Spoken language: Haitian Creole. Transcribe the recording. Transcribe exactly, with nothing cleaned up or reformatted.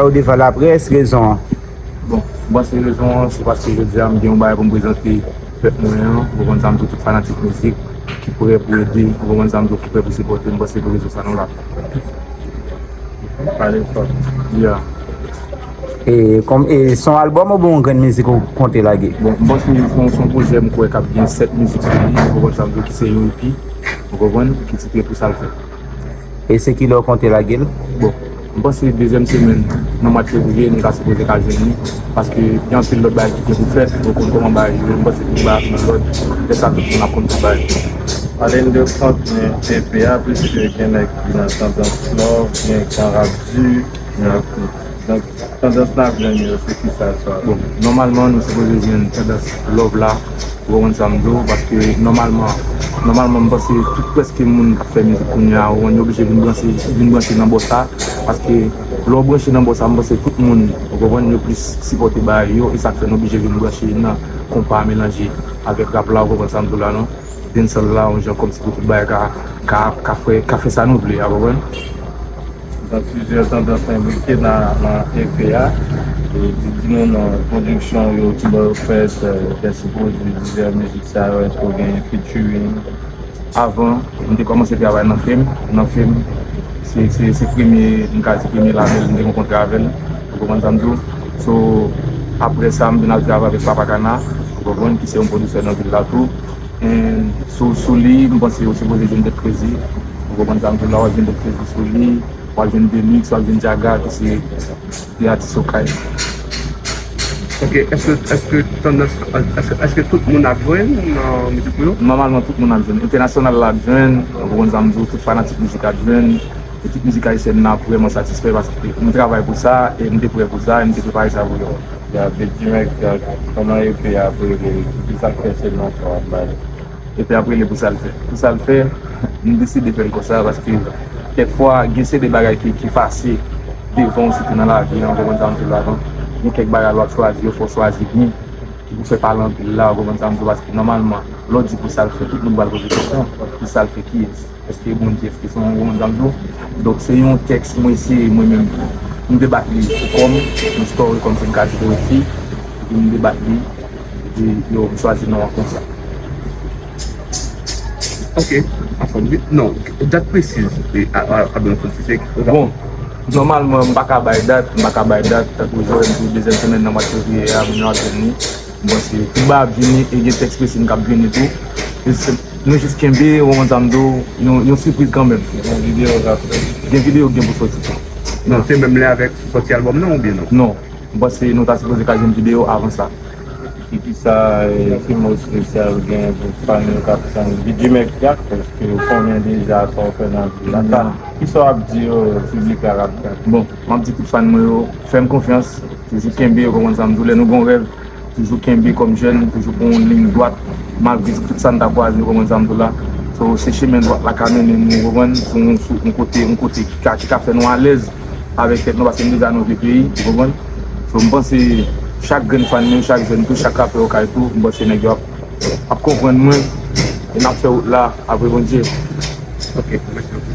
Ou devan laprès, rezon an? Bon, m panse rezon an, se paske jodi a m gen yon bagay pou m prezante pèp mwen an, ou konprann sa m di w, tout fanatik mizik ki prè pou ede, ou konprann sa m di w, ki prè pou sipòte m, m panse pou rezon sa nou la. Pale fò. Yeah. E, kòm, e, se yon albòm oubyen yon grenn mizik ou konte lage? Bon, m panse se yon, se yon pwojè m kwè k ap gen sèt mizik sou li, ou konprann sa m di w, ki se yon E P, ou konprann, ki titre Pou sa l fè. E se kilè w konte lage l? Bon, m panse dezyèm semèn nan mwa fevriye, nou ta sipoze ka jwenn li. Paske gen anpil lòt bagay ki gen pou fèt, nou konn kòman bagay yo ye, m panse tout bagay ap nan lòd, lè sa tout moun ap konn tout bagay. Pale n de kontni E P a, piske gen nèg ki nan tandans love, gen k nan rap di, gen rap tout. Donk, tandans n ap jwenn yo, se kisa sa? Bon, nòmalman, nou sipoze jwenn tandans love la, ou konprann sa m di w, paske nòmalman, nòmalman, m panse tout prèske moun k ap fè mizik kounye a, ou konprann, yo oblije vin branche, vin branche nan bò sa, paske lè w branche nan bò sa, m panse tout moun, ou konprann, yo plis sipòte bagay yo, e sa k fè n oblije vin branche nan konpa melanje avèk rap la, ou konprann sa m di w la, non? Dancehall la, yon jan kòmsi pou tout bagay ka, ka, ka fè, ka fè sa nou vle a, konprann? Gen plizyè tandans enplike nan, nan E P a. E di, di nou non pwodiksyon yo, kilè yo fèt, kiyès ki pwodui divès mizik sa yo, èske w genyen featuring? Avan, m te kòmanse travay nan fim. Nan fim, se, se, se premye, m ka di premye labèl m te gen kontra avè l. Ou konprann sa m di w? So, apre sa, m vin al travay avèk Papa Kana, ou konprann, ki se yon pwodiktè nan vil la tou. And sou, sou li, m panse yo sipoze jwenn Tèt Krezi. Ou konprann sa m di w la, w ap jwenn Tèt Krezi sou li, w ap jwenn Delix, w ap jwenn Djaga, ki se de atis Okay. Ok, èske, èske tandans, èske, èske tout moun ap jwenn nan mizik ou yo? Nòmalman, tout moun ap jwenn. Entènasyonal la ap jwenn, ou konprann sa m di w, tout fanatik mizik ap jwenn. Ekip mizik ayisyèn nan ap vrèman satisfè paske nou travay pou sa, e nou te prè pou sa, e nou te prepare sa pou yo. Ya, Bedjimèk, kòman E P a ap rele? Ki sa k fè se non sa w ap bay? E P a ap rele Pou sa l fè. Pou sa l fè, m deside fè l konsa paske kèk fwa, gen se de bagay ki, ki pase devan w, sitou nan lavi an, ou konprann sa m di w la, non? Gen kèk bagay lè w ap chwazi yo, fò w chwazi byen, ki pou fè pale anpil la, ou konprann sa m di w, paske nòmalman, lè w di Pou sa l fè, tout moun pral poze kesyon, Pou sa l fè kiyès? Èske Bondye, èske se yon moun zanmi tou? Donk, se yon tèks mwen eseye, mwen menm, m debat li pou kò m, yon story kòmsi m ka di poetri, epi m debat li, epi yo, m chwazi non an konsa. Ok, anfòm, non, dat presiz, albòm soti se. Bon, nòmalman, m pa ka bay dat, m pa ka bay dat, tankou Joel di dezyèm semèn nan mwa fevriye a, moun yo ap jwenn li. Bon, se tout bagay ap vini e gen tèks presi m k ap vini tou. E se, nou jis kenbe, ou konprann sa m di w, yon, yon sipriz kanmenm. Gen videyo k ap fèt. Gen videyo k gen pou soti tou. Non, se menm lè avèk soti albòm nan oubyen non? Non. M panse nou ta sipoze ka jwenn videyo avan sa. Ki kisa, ki mo espesyal w gen pou fan yo k ap tann Bidjimèk Gak, èske yo konnen deja sa w fè nan vi a? Sa, kisa w ap di yo, piblik la k ap tann? Bon, m ap di tout fan mwen yo, fè m konfyans, toujou kenbe, ou konprann sa m di w, lè nou gen yon rèv, toujou kenbe kòm jèn, toujou pran yon liy dwat, malgre tout sa n ta kwaze, ou konprann sa m di w la. So, se chemen dwat la k ap mennen nou, ou konprann, sou, sou yon kote, yon kote ki ka, ki ka fè nou alèz avèk tèt nou, paske nou deja nan vye peyi, ou konprann. So, m panse chak grenn fan mwen, chak jèn tou, chak rapè Okay tou, m panse nèg yo ap, ap konprann mwen, e n ap fè wout la, apre Bondye. Ok, mèsi anpil.